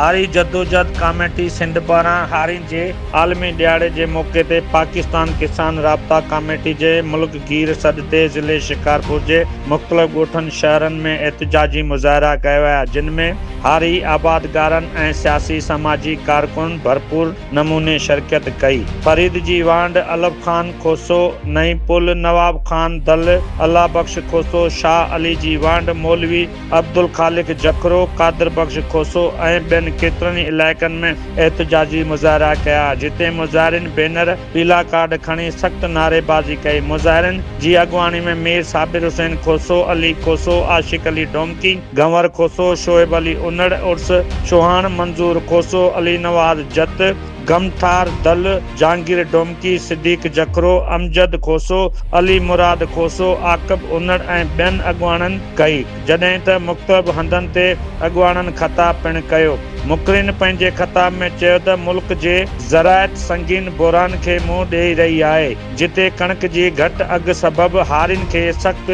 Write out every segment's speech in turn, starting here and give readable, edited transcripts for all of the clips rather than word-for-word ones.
ھاري جدوجھد ڪاميٽي سنڌ پاران ھارين جي عالمي ڏھاڙي جي موقعي تي پاڪستان ڪسان رابطا ڪاميٽي جي ملڪ گير سڏ تي ضلعي شڪارپور جي مختلف ڳوٺن شهرن ۾ احتجاجي مظاهرا ڪيا ويا جن ۾ هاري آبادگارن ۽ سياسي سماجي ڪارڪنن ڀرپور نموني شرڪت ڪئي. فريد جي وانڍ، الف خان کوسو، نئين پل، نواب خان دل، الله بخش کوسو، شاهه علي جي وانڍ، مولوي عبدالخالق جکرو، قادر بخش کوسو ۽ ٻين ڪيترن ئي علائقن ۾ احتجاجي مظاهرا ڪيا، جتي مظاهرين بينر، پيلا ڪارڊ کڻي سخت نعريبازي ڪئي. مظاهرين جي اڳواڻي ۾ مير صابر حسين کوسو، علي کوسو، عاشق علي ڊومڪي، گهنور کوسو، شعيب علي انڙ، عرس چوهاڻ، منظور کوسو، علي نواز جت، غمٺار دل، جهانگير ڊومڪي، صديق جکرو، امجد کوسو، علي مراد کوسو، عاقب انڙ ۽ ٻين اڳواڻن ڪئي، جڏهن ته مختلف هنڌن تي اڳواڻن خطاب پڻ ڪيو. مقررين پنهنجي خطاب ۾ چيو ته ملڪ جي زراعت سنگين بحران کي منهن ڏئي رهي آهي، جتي ڪڻڪ جي گهٽ اگهه سبب هارين کي سخت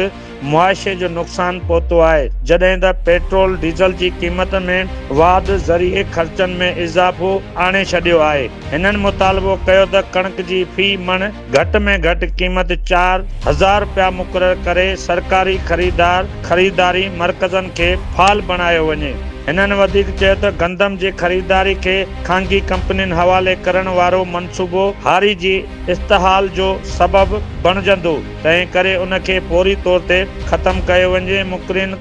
معاشي جو نقصان پهتو آهي، جڏهن ته پيٽرول ڊيزل جي قيمتن ۾ واڌ ذريعي خرچن ۾ اضافو آڻي ڇڏيو آهي. هنن مطالبو ڪيو ته ڪڻڪ جي في مڻ گهٽ ۾ گهٽ قيمت 4000 رپيا مقرر ڪري سرڪاري خريدار خريداري مرڪزن کي فعال بڻايو وڃي. هنن وڌيڪ چيو ته گندم جي خريداري کي خانگي ڪمپنين حوالي ڪرڻ وارو منصوبو هاري جي استحال جو سبب بڻجندو، تنهن ڪري ان کي فوري طور تي ختم ڪيو وڃي. مقررين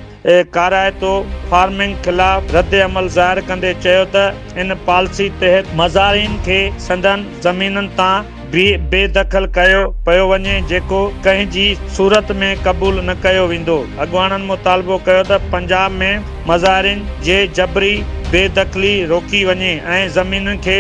ڪارائتو فارمنگ خلاف ردعمل ظاهر ڪندي چيو ته ان پاليسي تحت مزارعين کي سندن زمينن تان بي دخل ڪيو پيو وڃي، جيڪو ڪنهن جي صورت ۾ قبول نه ڪيو ويندو. اڳواڻن مطالبو ڪيو ته پنجاب ۾ مزارعين جي جبري بي دخلي روڪي وڃي ۽ زمينن کي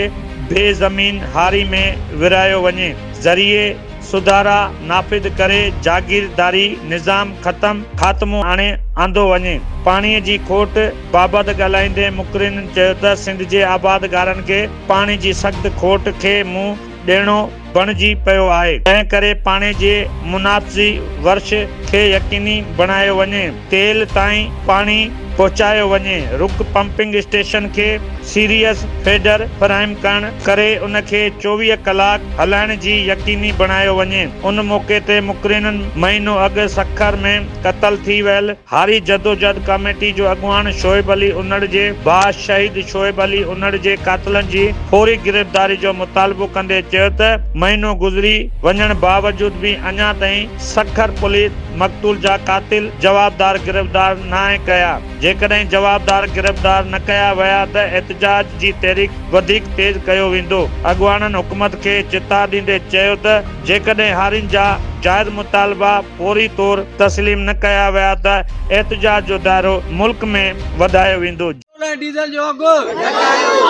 بي زمين هاري ۾ ورهايو وڃي، ذريعي سڌارا نافذ ڪري جاگيرداري نظام ختم خاتمو آڻي آندو وڃي. پاڻي جي کوٽ بابت ڳالهائيندي مقررين چيو ته سنڌ جي آبادگارن کي پاڻي جي سخت کوٽ کي منهن ڏيڻو بڻجي پيو آهي، تنهن ڪري پاڻي جي منافظي ورش کي يقيني بڻايو وڃي، تيل تائين پاڻي پهچايو وڃي، رڪ پمپنگ اسٽيشن کي سيريس فيڊر فراهم ڪرڻ ڪري ان کي 24 ڪلاڪ هلائڻ جي يقيني بڻايو وڃي. ان موقعي تي مقررين مهينو اڳ سکر ۾ قتل ٿي ويل هاري جدوجهد ڪاميٽي جو اڳواڻ شعيب علي انڙ جي ڀاء شهيد شعيب علي انڙ جي قاتلن جي فوري گرفتاري جو مطالبو ڪندي چيو ته مهينو گذري وڃڻ باوجود به اڃا تائين سکر پوليس مقتول جا قاتل جوابدار گرفتار ناهي ڪيا، جيڪڏهن جوابدار گرفتار نه ڪيا ويا ته احتجاج جي تحريڪ وڌيڪ تيز ڪيو ويندو. اڳواڻن حڪومت کي چتاء ڏيندي چيو ته جيڪڏهن هارين جا جائز مطالبا فوري طور تسليم نه ڪيا ويا ته احتجاج جو دائرو ملڪ ۾ وڌايو ويندو. پيٽرول ۽ ڊيزل جو اگهه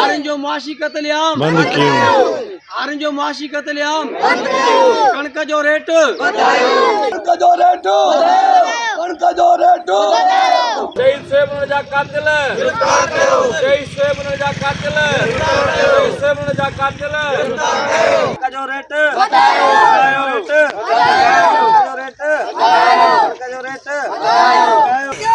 هارين جو معاشي قتل عام بند ڪيو. هارين جو معاشي قتل عام ڪڻڪ جو ريٽ ڪڻڪ جو ريٽ ڪڻڪ جو ريٽ شهيد شعيب انڙ جا قاتل گرفتار ڪيو شهيد شعيب انڙ جا قاتل گرفتار ڪيو شهيد شعيب انڙ جا قاتل گرفتار ڪيو ڪڻڪ جو ريٽ وڌايو ريٽ وڌايو ريٽ وڌايو ڪڻڪ جو ريٽ وڌايو.